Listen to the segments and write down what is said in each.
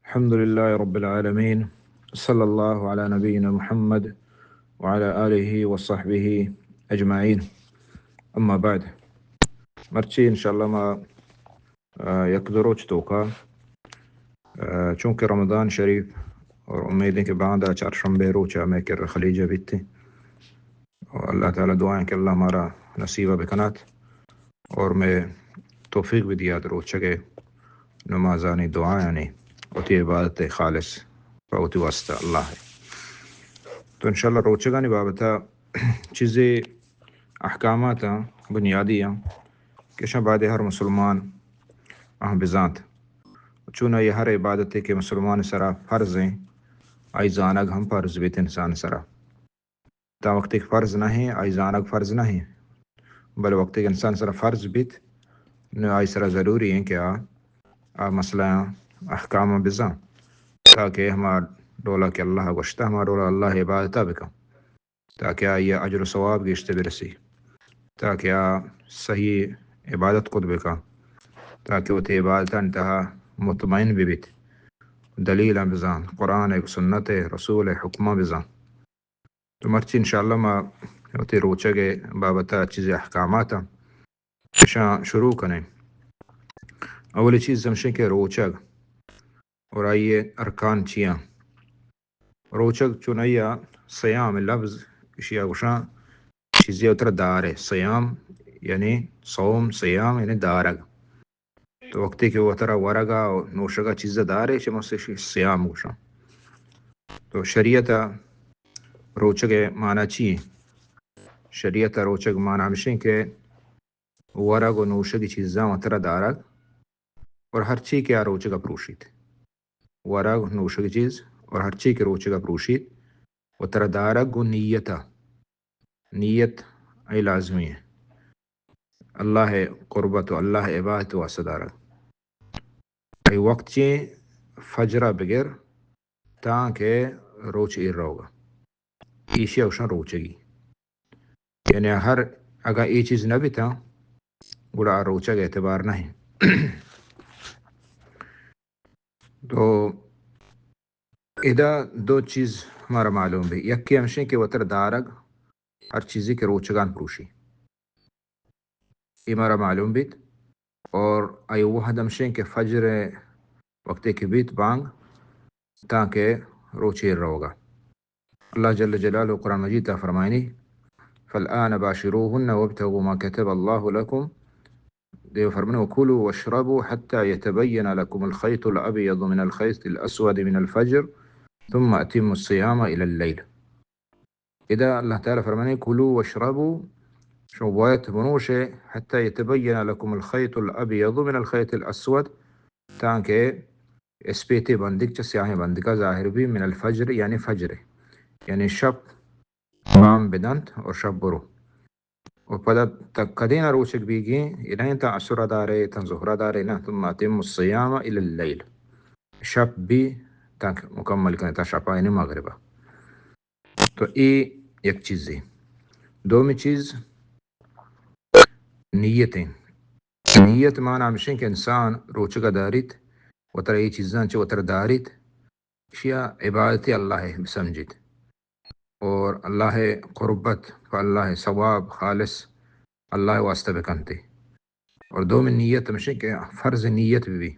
الحمد لله رب العالمين. صلى الله على نبينا محمد وعلى آله وصحبه أجمعين. أما بعد. مرچی انشاءاللہ ما، آ، یک دو روچ توکا، آ، چونکہ رمضان شریف اور امید ہے کہ باندا چارشنبے روچ ہمیں کر خلیجہ بیتے. اور اللہ تعالی دعائیں کہ اللہ ہمارا نصیبہ بکنات. اور میں توفیق بھی دیا روچگے نمازانی دعایانی وتی عبادت خالص پہ وتی واسطہ اللہ ہے. تو انشاءاللہ روچگانی بابتا چیزے احکامات ہیں، بنیادی ہیں کہ شاہ بعد ہر مسلمان آہاں بزانت. چون یہ ہر عبادت کہ مسلمان سرا فرض ہیں، آئی زانگ ہم فرض بیت انسان سرا. تا وقتی کہ فرض نہ ہیں، آئی زانگ فرض نہ ہیں. بلے وقتی کہ انسان سرا فرض بیت، نو آئی سرا ضروری ہیں کہ آ، آ مسئلہ احکام بزان، تاکہ ہما ڈولا کہ اللہ گوشتا، ہما ڈولا اللہ عبادتا بکن، تاکہ آئی اجر و ثواب گیشتے برسی، تاکہ آ صحیح عبادت خود بکن، تاکہ وتی عبادتان تہا مطمئن ببیت. دلیل بزان، قرآن، سنت، رسول، حکمہ بزان. تو مرچی انشاءاللہ ما وتی روچگ بابتا چیز احکامات ہیں، اشاں شروع کنیں. اولی چیز ہمشیں کہ روچگ اور آئی ارکان چیاں. روچگ چونیا صیام لفظ اشیا گوشاں چیزی اتر دارے. صیام یعنی صوم، صیام یعنی دارگ. تو وقتی کہ وترا ورگا و نوشگا چیز دارے، چہ مستشی صیام گوشاں. تو شریعت روچگ معنی چی؟ شریعت روچگ معنی ہمشیں کہ ورگ و نوشگی چیزاں وترا دارگ اور ہرچی کہ آ روچگا پروشیت. ورگ، نوشگی چیز اور ہرچی کہ روچگا پروشیت، وترا دارگ و نیتا. نیت ای لازمی ہے. اللہ قربت و اللہ عبادت واسطہ دارگ. ای وقت چی؟ فجرا بگر تاں کہ روچ ایر روگا. ایشی اوشاں روچگی. یعنی ہر اگاں ای چیز نہ بیتاں، گڑا آ روچگ اعتبار نہ ہیں. تو ادا دو چیز ہمارا معلوم بھی. یکی ہمشیں کہ وتر دارگ ہر چیزی کہ روچگان پروشی، یہ ہمارا معلوم بیت. اور آئی وہد ہمشیں کہ فجر وقتی کہ بیت بانگ تاکہ روچ ایر روگا. اللہ جل جلالہ قرآن مجید تا فرمائنی، فالآن باشروهن وابتغوا ما كتب الله لكم. دیو فرمانے، وكلوا واشربوا حتى يتبين لكم الخيط الأبيض من الخيط الأسود من الفجر ثم أتموا الصيام إلى الليل. ادا اللہ تعالی فرمانے، کلوا واشربوا، شما باید بنوشے، حتى يتبين لكم الخيط الأبيض من الخيط الأسود، تانکہ اسپیتے بندیک چہ سیاہیں بندیکا ظاہر بی، من الفجر، یعنی فجر، یعنی شپ بام بدنت اور شپ برو. و پدا تا کدینا روچگ بیگی، اے نہ تا عصر دارے، تا ظہر دارے، نہ، ثم أتموا الصيام إلى الليل. شپ بی تاکہ مکمل کنے تا شپا یعنی مغربا. تو اے یک چیزے. دومی چیز نیت ہیں. نیت معنی ہمشیں کہ انسان روچگا داریت، وترا اے چیزاں چہ وترا داریت، اشیا عبادت اللہ بسمجیت اور اللہ قربت و اللہ ثواب خالص اللہ واسطہ بکنتے. اور دومی نیت ہمشیں کہ فرض نیت بی بی،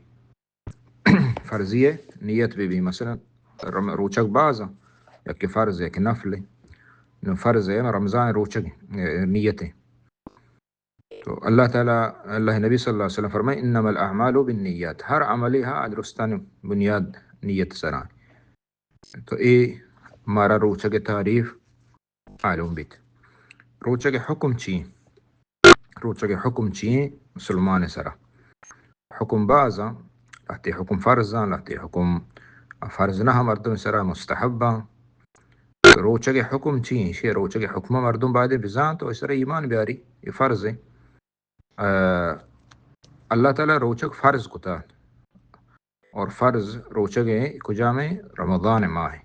فرضی نیت بی بی، مثلاً رم-، روچگ باز ہیں، یک فرض ہے، یک نفل ہے. نو فرض ہے رمضان روچگ، اے، نیت ہے. تو اللہ تعالی، اللہ نبی صلی اللہ علیہ وسلم فرمائے، انما الاعمال بالنیات، ہر عملی ہا درستان بنیاد نیت سرا. تو اے مارا روچگ تعریف معلوم بیت. روچگ حکم چی؟ روچگ حکم چی مسلمان سرا؟ حکم باز ہیں، لہتے حکم فرض ہیں، لہتے حکم فرض نہ، مردم سرا مستحب ہیں. روچگ حکم چی؟ شی روچگ حکم مردم باید بزان تو اس سرا ایمان بیاری، یہ فرض ہے. آ، اللہ تعالی روچگ فرض کتا اور فرض روچگ کجام ہیں؟ رمضان ماہ.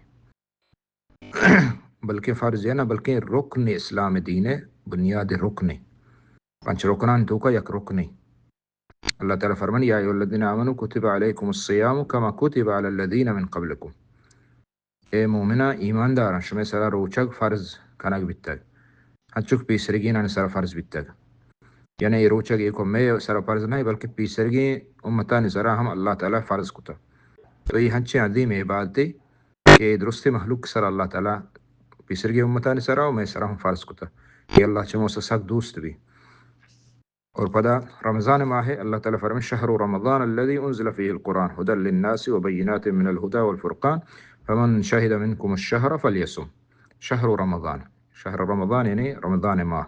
بلکہ فرض ہے نہ، بلکہ رکن اسلام دین ہے، بنیاد رکن ہے. پنچ رکنان توکا یک رکن ہے. اللہ تعالی فرمانی: یا ایھا الذین آمنوا کتب علیکم الصیام کما کتب علی الذین من قبلکم. اے مومناں، ایمانداراں، شمئے سرا روچگ فرض کنگ بیتگ، انچو کہ پیسرگینانی سرا فرض بیتگ. یعنی اے روچگ ایوک مئے سرا فرض نہ، بلکہ پیسرگیں امتانی سرا ہم اللہ تعالی فرض کتگ. تو اے ہنچیں عظیم عبادتے کہ درستیں مخلوق سرا اللہ تعالی، پیسرگیں امتانی سرا و مئے سرا ہم فرض کتگ. اے اللہ چمو سک دوست بی. اور پدا رمضان ماہ اللہ تعالی فرمائے: شهر رمضان الذي أنزل فيه القرآن هدى للناس وبينات من الهدى والفرقان فمن شهد منكم الشهر فليصمه. شهر رمضان، شهر رمضان یعنی رمضان ماہ.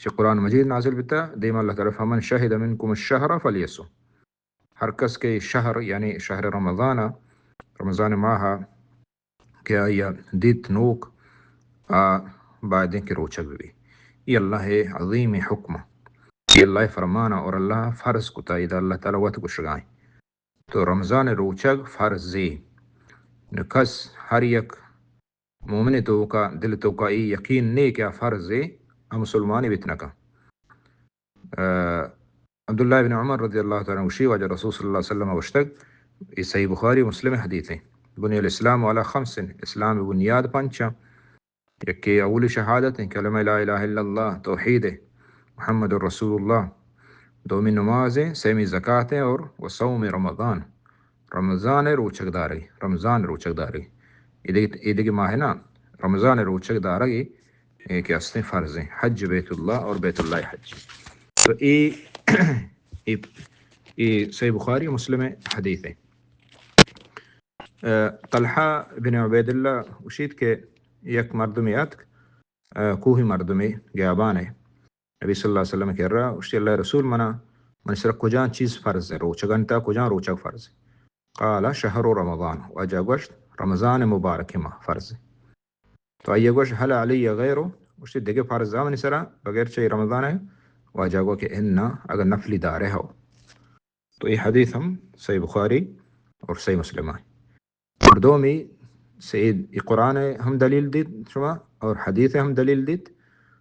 چہ قرآن مجید نازل بیتا، دیما اللہ تعالی: فمن شهد منكم الشهر فليصمه. ہر کس کہ شہر، یعنی شہر رمضان، رمضان ماہ کہ آئی ء دیت نوک، آ بایدیں کہ روچگ بہ بی. اے اللہ ء عظیم حکم، اے اللہ ء فرمان اور اللہ فرض کتا، ادا اللہ تعالی وت گوشگائیں. تو رمضان روچگ فرضے. نو کس، ہر یک مومن توکا، دل توکا اے یقین نے کہ آ فرضے، آ مسلمانے بیت نکا. آ، عبداللہ ابن عمر رضی اللہ تعالی عنہ گوشی، واجہ رسول صلی اللہ علیہ وسلم گوشتگ، اے صحیح بخاری و مسلم حدیث ہیں: بني الإسلام على خمس، اسلام بنیاد پنچ ہیں. یکی اولی شہادت ہیں، کلمہ لا الہ الا اللہ، توحید ہے، محمد رسول اللہ. دومی نماز ہیں، سیمی زکات ہیں، اور و صوم رمضان، رمضان روچگ دارگی، رمضان روچگ دارگی. اے دگہ، اے دگہ ماہ نا، رمضان روچگ دارگی، اے کہ استیں فرض ہیں، حج بیت اللہ اور بیت اللہ حج. تو اے، اے، اے صحیح بخاری و مسلم حدیث ہیں. آ، طلحہ بن عبید اللہ گوشیت کہ یک مردمے اتک، آ، کوہی مردمے، گیابانے، نبی صلی اللہ علیہ وسلم کرا گوشتی: اللہ رسول، منا، من سرا کجان چیز فرض ہے، روچگان تا کجان روچگ فرض ہے؟ قال: شهر رمضان. واجہ گوشت: رمضان مبارک ماہ فرض ہے. تو آئی گوشت: هل علی غیره؟ گوشتی: دگہ فرض ہے منی سرا بغیر چہ رمضان ہے؟ واجہ گو کہ انا، اگر نفلی دارے ہو. تو اے حدیث ہم صحیح بخاری اور صحیح مسلم ہے. اور دومی، سید، اے قرآن ہم دلیل دیت شما، اور حدیث ہم دلیل دیت.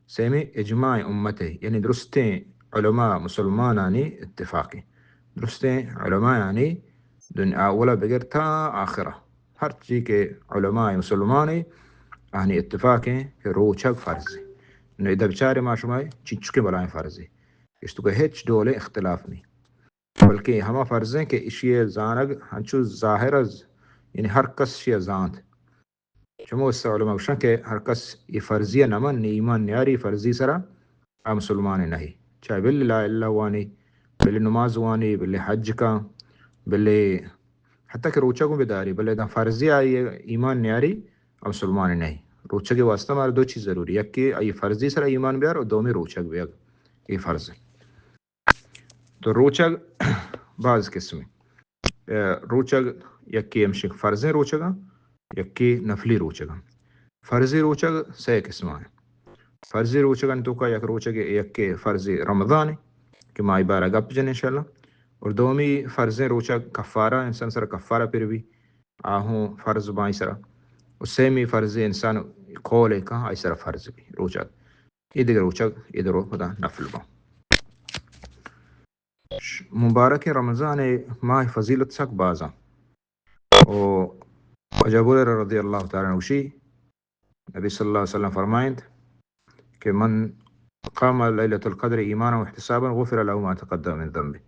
سیمی، اجماع امت ہے، یعنی درستیں علماء مسلمانانی اتفاق ہے. درستیں علماء یعنی دنیا اولا بگر تا آخرہ، ہر چی کہ علماء مسلمان ہے، آنی اتفاق ہیں کہ روچگ فرض ہے. نو ادا بچارے ما شما چنچکے بلائیں فرض ہے، اس تو کہ ہچ ڈولے اختلاف نہیں. بلکہ ہما فرض ہیں کہ اشی زانگ ہنچو ظاہر از، یعنی ہر کس شی زانت. چمو اس علماء گوشن کہ ہر کس یہ فرضی نہ من، ایمان نیاری فرضی سرا، آ مسلمان نہیں. چاہے بل لا الہ وانی، بل نماز وانی، بل حج کا، بل حتی کہ روچہ کو بداری، بل دا فرضی آئی ایمان نیاری، آ مسلمان نہیں. روچہ کے واسطہ مارا دو چیز ضروری ہے، کہ آئی فرضی سرا ایمان بیار اور دومی روچہ بیار، یہ فرض ہے. تو روچگ باز قسم ہیں. اے، روچگ یکی ہمشی فرضیں روچگاں، یکی نفلی روچگاں. فرضی روچگ سہ قسم ہیں. فرضی روچگاں تو کا یک روچگ یکی فرضی رمضان ہے کہ ما عبارہ گپ جن انشاءاللہ. اور دومی فرضیں روچگ کفارہ، انسان سر کفارہ پر بھی، آہوں فرض بائی سرا. اور سیمی فرضی انسان قول کا آئی سرا فرض بھی روچگ. اے دگہ روچگ، اے درو پدا نفل باں. مبارک رمضان ماہ فضیلت سک بازاں. و واجہ ابو ہریرہ رضی اللہ تعالی عنہ گوشی، نبی صلی اللہ علیہ وسلم فرمائنت کہ من قام لیلۃ القدر ایمانا و احتسابا غفر له ما تقدم من ذنبه.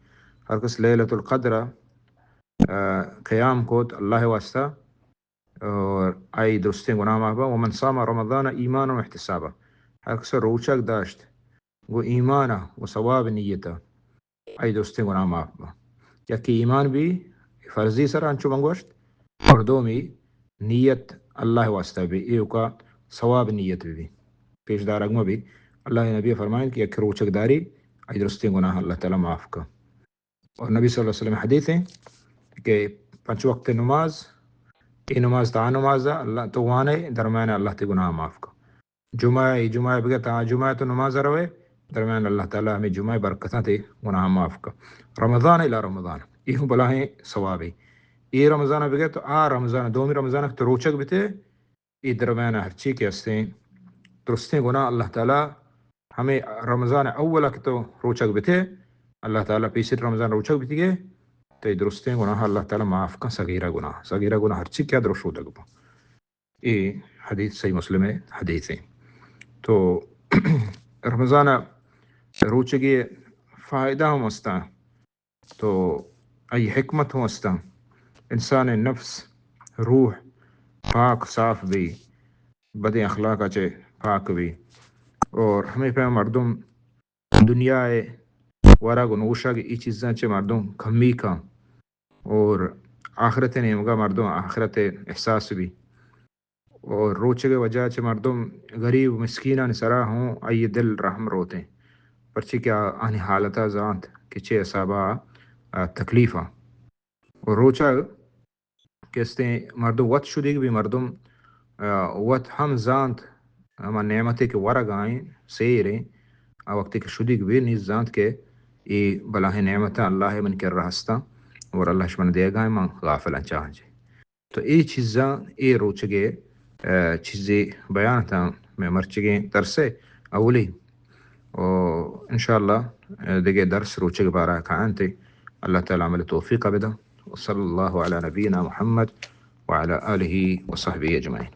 ہر کس لیلۃ القدر، آ، قیام کوت اللہ واسطہ، اور آئی درستیں گناہ معاف با. ومن صام رمضان ایمانا و احتسابا، ہر کس روچگ داشت گو ایمانا و ثواب نیتا، آئی درستیں گناہ معاف با. یکی ایمان بھی فرضی سر انچو من گوشت، اور دومی نیت اللہ واسطہ بھی، ایوکا ثواب نیت بھی، بھی پیش دارگ ما بھی. اللہ نبی فرمائیں کہ یک روچگ داری، آئی درستیں گناہ اللہ تعالی معاف کا. اور نبی صلی اللہ علیہ وسلم حدیث ہیں کہ پنچ وقت نماز، اے نماز تا نماز اللہ تو وانے درمیان اللہ تے گناہ معاف کا. جمعہ، اے جمعہ بگر تا جمعہ تو نماز روے، درمیان اللہ تعالی ہمیں جمعہ برکتاں تے گناہ معاف کا. رمضان الی رمضان، یہ ہوں بلاہیں ثوابے. اے رمضان بگر تو آ رمضان، دومی رمضان تو روچگ بتے، اے درمیان ہرچی کہ ہستیں درستیں گناہ اللہ تعالی ہمیں رمضان اولا کہ تو روچگ بتے، اللہ تعالیٰ پیسر رمضان روچگ بیتگے، تئی درستیں گناہ اللہ تعالیٰ معاف کن، صغیرہ گناہ، صغیرہ گناہ ہرچی کہ درست شودگ بہ۔ اے حدیث صحیح مسلم ءِ حدیث ایں۔ تو رمضان ءِ روچگے فائدہ ہم استاں، تو آئی حکمت ہم استاں۔ انسان ءِ نفس، روح پاک صاف بی، بدیں اخلاق ءَ چہ پاک بی، اور ہمے پیم مردم دنیا ءِ ورگ و نوشگ، اے چیزاں چہ مردم کمی کن، اور آخرت ءِ نیمگا مردم آخرت ءِ احساس بی، اور روچگ ءِ وجہ چہ مردم غریب و مسکینانی سرا ہوں آئی دل رحم روتیں، پرچی کہ آ آنی حالتا زانت کہ چے حسابا آ تکلیف آں۔ و روچگ کہ استیں مردم وت شدیگ بی، مردم، آ، وت ہم زانت ہما نعمتے کہ ورگائیں، سیریں، آ وقتے کہ شدیگ بی نیز زانت کہ اے بلاہیں نعمتاں اللہ ءِ من کرا ہستاں، اور اللہ شمن دیگائیں، من غافلاں چاہاں چے۔ تو اے چیزاں، اے روچگے، آ، چیزے بیان تاں میں مرچگیں درسے اولی و انشاءاللہ، آ، دگہ درس روچگ بارا کاینت۔ اللہ تعالیٰ عمل توفیق بدن۔ وصلی اللہ علی نبینا محمد وعلی آلہ وصحبہ اجمعین۔